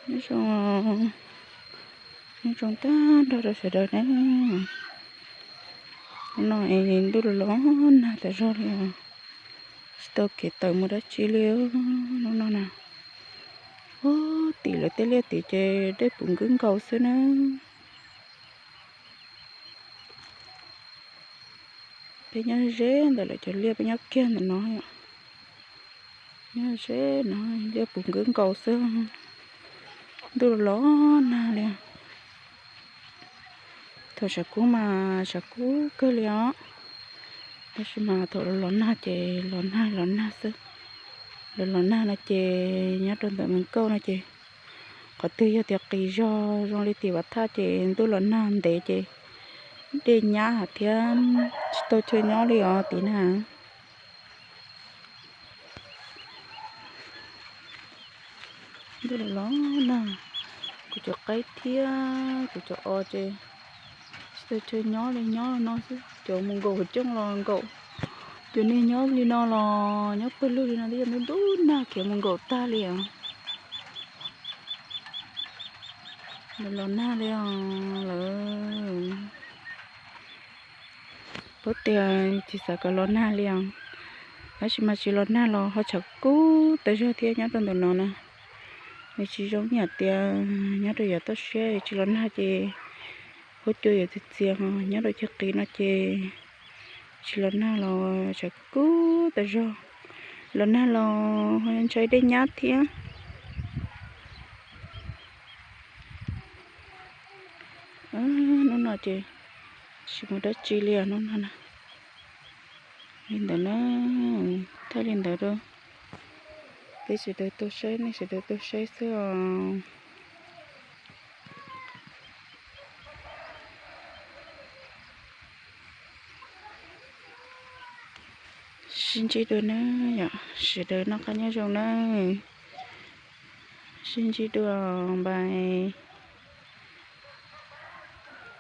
Nyob zoo, nyob zoo tag nrho rau sawv daws na. Hnub no es ntuj los los nag tas zog li, tsis tau kev tawm mus dab tsi li hnub no na. Ub, tim lawv tej liaj tim ces dej puv nkwb nkaus xwb na. Peb nyob ze ntawm lawv cov liaj, peb nyob kiag ntawm no yom. Nyob ze no, liaj puv nkwb nkaus xwb, ntuj los los nag li. Thaum tshav kub mas tshav kub kawg li os, tab sis mas thaum los los nag ces los nag los nag xwb. Los los nag no ces nyob rau ntawm Moos Kauj no ces qhov twg yog tias qis zog zoo li tim Vam Thaj ces ntuj los nag ntev ces dej nyab thiab tsis tau chaw nyob li os tim na. Ntuj los los nag, kuv cov qaib thiab kuv cov os ces tsis tau chaw nyob li, nyob no xwb. Cov mus nkaum hauv cooj los nkaum, cov niag nyob li no los nyob pawg lug li no twb yog ntuj ntuj nag khiav mus nkaum tag li os. Los los nag li os lawm. Paub tias tsis xav kom los nag li os, tab sis mas tsis los nag los ho tshav kub tas zog thiab nyob rau ntawm no na. Nws tsis zoo ib yam tias nyob rau yav toj siab tsis los nag ces huab cua yuav txias txias, nyob rau chaw qis no ces tsis los nag los tshav kub tas zog. Los nag los ntshai dej nyab thiab. Hnub no ces tsis mus dab tsi li os hnub no na. Li ntawd na, thaij li ntawd rau peb sawv daws tau saib, nej sawv daws tau saib xwb os. Sib ntsib dua na, yom, sawv daws noj qab nyob zoo na. Sib ntsib dua, bye.